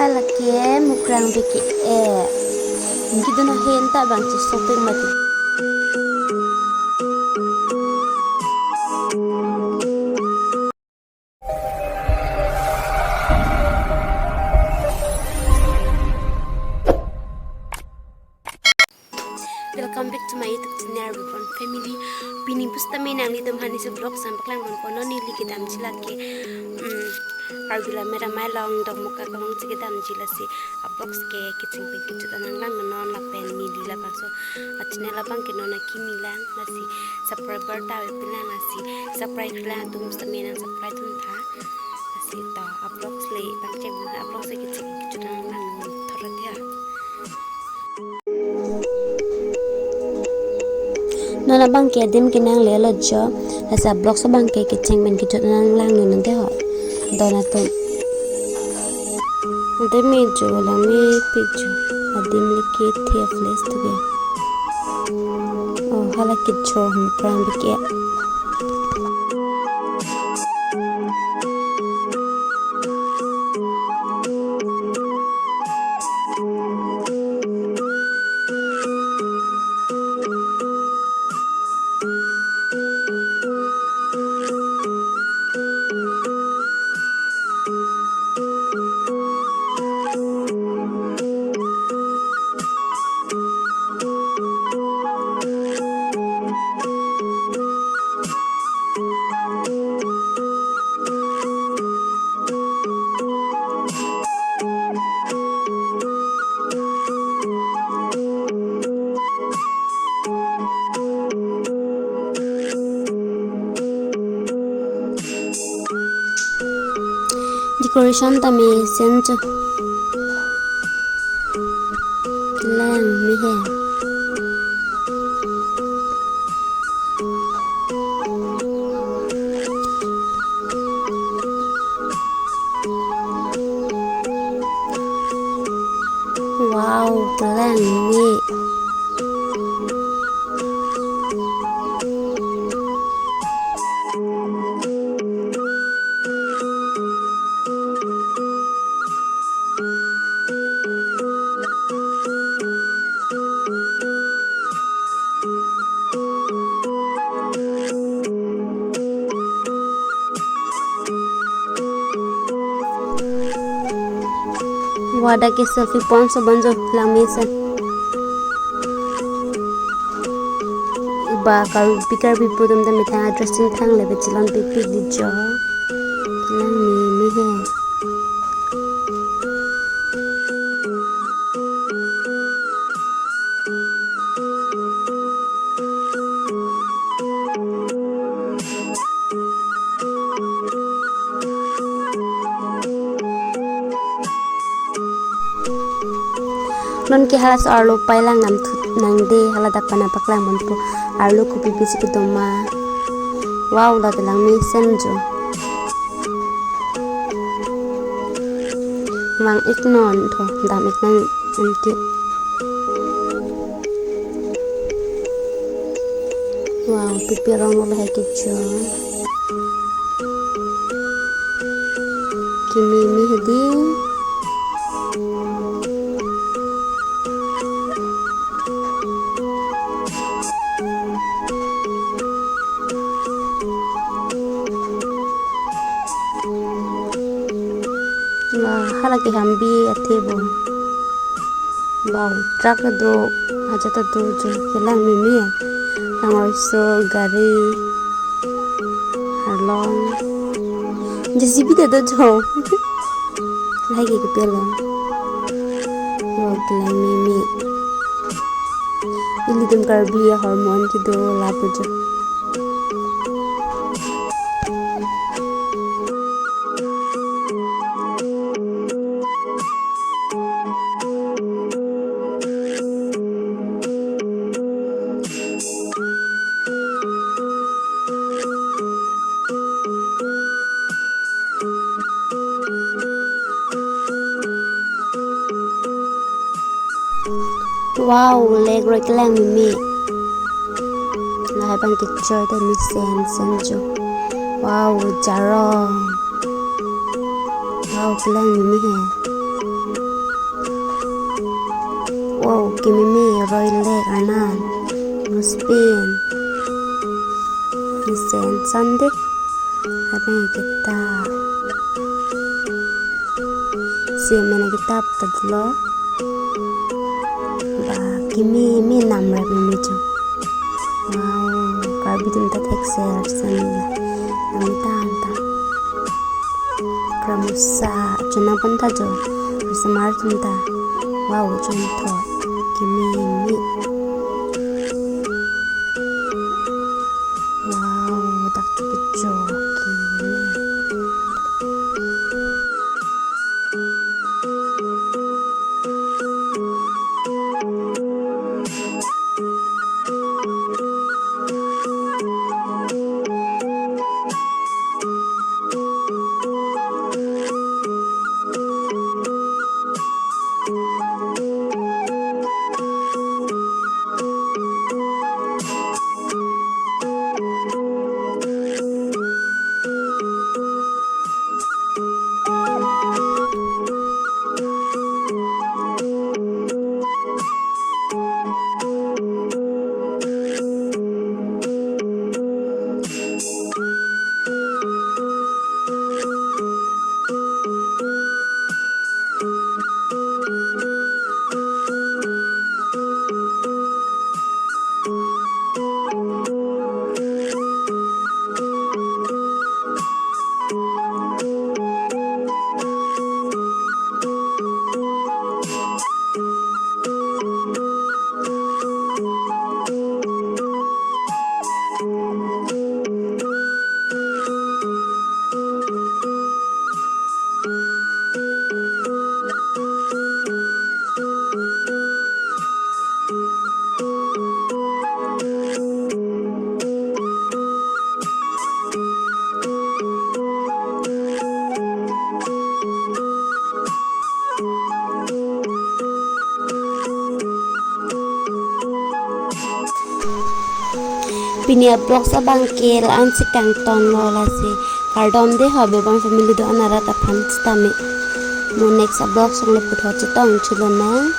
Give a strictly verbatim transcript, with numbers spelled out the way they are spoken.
Lake Mukrang B K A. Ningke dun ahin ta bang chesopik mati. Welcome back to my YouTube channel, Rupon Family. Pini pusitame nanglitum aphan isi vlog sampaklang ponpo. Non neli kedamji lake, mm, Karbi Lammet Amei along Dokmoka Kolong si kedamji, lasi a-vlogs ke kecheng pen kejut an nanglang non lapen neli labangso a-channel abang ke non akimi lang, lasi subscriber ta avepi lang, lasi subscribe lang atum pusitame nang subscribe dun tha. Lasi ta a-vlogs le pangcheng, a-vlogs le kecheng pen kejut an nanglang non, thorot ya. Non abang ke adim kenanglelo jo, lasi a-vlogs abang ke kecheng pen kejut an nanglang non nang de ho. Don atum. Ante me jo lang mepik jo. Adim lake the place tu ke. Oh, hala ke jo Mukrang B K A. Decoration ta mesen cho. Lang me he. Wow, kelang me. Wada ke selfie ponso bonjo lang mesen. Ba Karbi Karbi pu atum ta methang a-dressing thang le pachelon pikpik di jo. Lang me me he. Non ke hala so arlo pailang nam thut nang de, hala dak pen nangpaklang ponpo arlo kopi pisi kedo ma. Wow, la kelang mesen jo. Mang ik non tho, dam ik nang anke. Wow, pipi rong lo hai kecho. Kimi mi hedi. Wah, hala ke Hambi athe bo. Bang truck do, aja ta do jo, kelang mimi. Lang oiso gari arlong. J C B ta do jo. Lagi ke pelo. Wow, kelang mimi. Ilitum Karbi ahormu an kedo lapu jo. Wow, le kroi kelang mimi. Lahai abang kechoi ta mesen sen jo. Wow, jarong. Wow, kelang mimi he. Oh, kememe, roi lek, arnan, muspin, mesen, sande, areng kita, semen kita tadlo, ba, kememe namra meme jo. Wow, Karbi atum ta thekser sende, nang ta anta. Kramosa chunang pon ta jo, samar atum ta. Wow, chun thot, kememe. Wow, dak chu kecho, kememe. Pini a-vlogs abang ke la-ansi kangtonlo, lasi kardom de ho, bebang family do-an arat aphan sitame. Mo next a-vlogs along le puthot chetong chulonang.